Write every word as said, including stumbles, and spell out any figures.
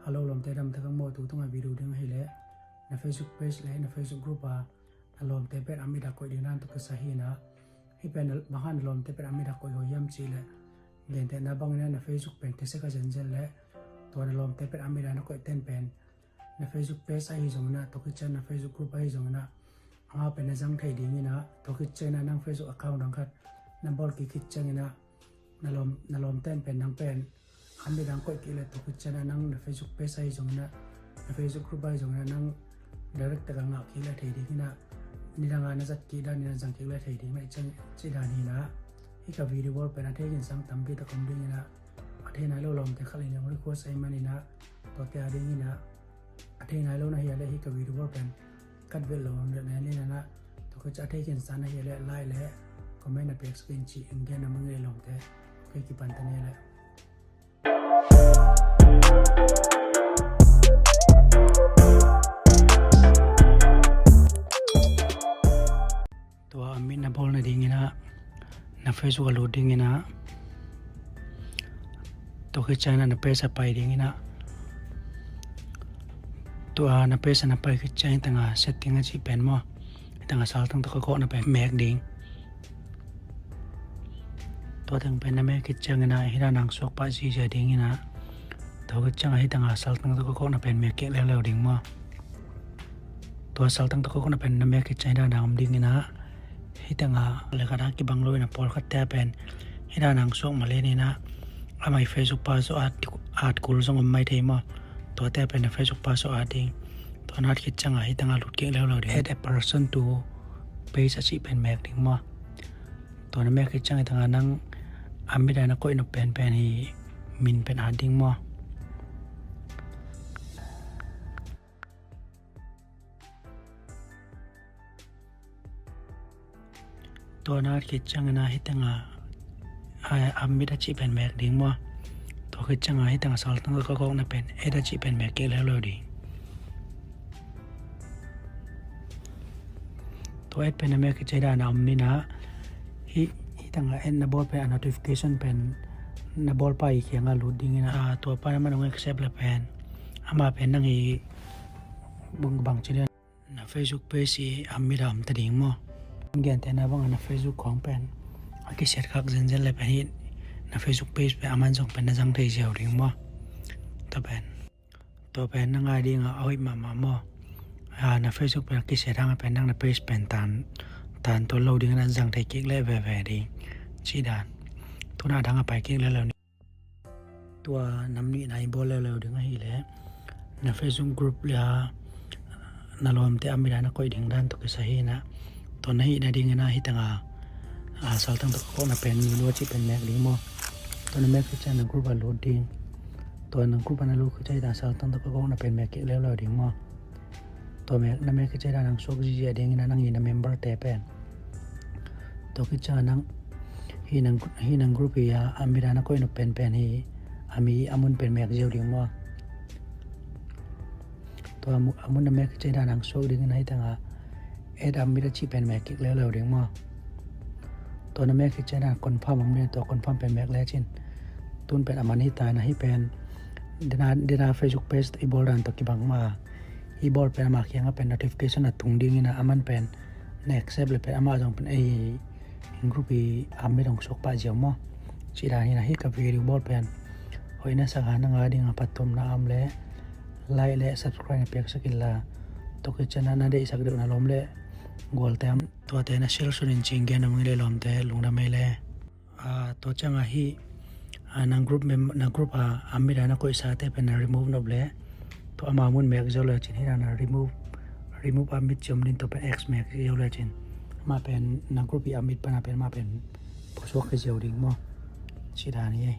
Lo lawmte, dam thakang maw, tu tungah video ding ahileh na Facebook page le na Facebook group ah na lawmte pen a mit ah koih ding dan tawh kisai hi in ah, hih pen bang hang na lawmte pen a mit ah koih hoih hiam cih leh, gentehna bangin ah na Facebook pen these kha zenzen leh tua na lawmte pen a mit ah na koih ten pen na Facebook page ahi zongin ah, tua khit ciang na Facebook group ahi zongin ah, amau pen na zang thei ding in ah, tua khit ciangin ah nang Facebook account dang khat na bawl kik khit ciangin ah na lawm, na lawmte in pen nang pen a mit ah koih kik leh, tua khit ciangin ah nang na Facebook page ahi zongin ah, na Facebook group ahi zongin ah nang direct tak ah ngah kik leh thei ding in ah, nidang ah na zat kik dan in ah zang kik leh thei ding in ah, cih dan hi in ah. Hih ka video bawl pen a thei khin sang tampi tak om ding in ah, a thei nai lo lawmte khat in ah request ahih manin ah, tuate a ding in ah, a thei nai lo na hih leh hih ka video bawl pen kat vet lo om deuh na hi in ah, tua khit ciang a thei khin sang na hih leh like le comment na pek sak in ci ing, gen na mang ei lawmte. Ok, kipan ta ni leh. Tua a mit na bawl nading in ah na Facebook ah lut ding in ah, tua khit ciangin ah na page ah pai ding in ah, tua na page ah na pai khit ciang hih teng ah setting a cih pen maw, hih teng ah saltang tawh kawkawkna pen mek ding. Tua teng pen na mek khit ciangin ah hih dan ah suak pah ziazia ding in ah, tua khit ciang ah hih teng ah saltang tawh kawkawkna pen mek kik leuleu ding maw. Tua saltang tawh kawkawkna pen na mek khit ciang hih dan ah om ding in ah, hih teng ah lekha dan kibang lo in ah pawlkhatte pen hih dan ah suak mah leh in ah, amah i Facebook password at, at kul zong om mai thei maw. Tuate pen na Facebook password at ding. Tua na at khit ciang ah hih teng ah lut kik leuleu ding. Add a person to page a cih pen mek ding maw. Tua na mek khit ciang hih teng ah nang a mit ah na koih nop penpen i min pen at ding maw. Tua na at khit ciangin ah hih teng ah a, a mit a cih pen mek ding maw. Tua khit ciang ah hih teng ah saltang tawh kawkawkna pen add a cih pen mek kik leuleu ding. Tua add pen na mek khit ciang hih dan ah om in ah, hih, hih teng ah add na bawl pen a notification pen na bawlpa i kiangah lut ding in ah, tua pa in amah hong accept leh pen amah pen nang i bang, bang ci lian na Facebook page i a mit ah om ta ding maw. Gentehna bang ah na Facebook khawng pen a kisiat khak zenzen leh pen hih na Facebook page pen aman zong pen na zang thei ziau ding maw. Tua pen, tua pen na ngai ding ah a hoih mahmah maw. A, na Facebook pen a kisiat hang a pen nang na page pen tan, tan tua lo ding in ah zang thei kik leh veve ding. Cih dan. Tu na dang a pai kik leuleu ni. Tua nam nihna i bawl leuleu ding ahileh na Facebook group le a na lawmte a mit ah na koih ding dan tawh kisai hi in ah, tua na hih nading in ah hih teng ah, a, saltang tawh kawkawkna pen mi lua cih pen mek ding maw. Tua na mek khit ciang na group ah lut ding. Tua na group ah na lut khit ciang hih teng ah saltang tawh kawkawkna pen mek kik leuleu ding maw. Tua mek, na mek khit ciang hih dan ah suak ziazia ding in ah nang i na memberte pen. Tua khit ciang ah nang hih na, hih na group i a, a mit ah na koih nop penpen hi a mi a mun pen mek ziau ding maw. Tua a mu-, a mun na mek khit ciang hih dan ah suak ding in ah hih teng ah add a mit a cih pen mek kik leuleu ding maw. Tua na mek khit ciang hih dan ah confirm om ding, tua confirm pen mek lecin tun pen a man hi ta in ah, hih pen dena, dena Facebook page i bawl dan tawh kibang mah. I bawl pen amah kiangah pen notification a tung ding in ah aman pen na accept leh pen amah zong pen ei group i a mit hong suak pah ziau maw. Cih dan hi in ah hih ka video bawl pen hoih na sak a, na ngah ding a phattuamna om leh like le subscribe na piaksak inla, tua khit ciang ah na deihsak deuh na lawm le gualte om tuate na share sun in ci ing, gen na mang ei lawmte, lungdam ei le. A, tua ciang ah hih, a, na group mem-, na group a, a mit ah na koihsate pen na remove nop leh tua amau mun mek ziau lecin hih dan ah remove, remove a mit ci om ding, tua pen X mek ziau lecin amah pen na group i a mit pan a pen amah pen pusuak khia ziau ding maw. Cih dan hi ei.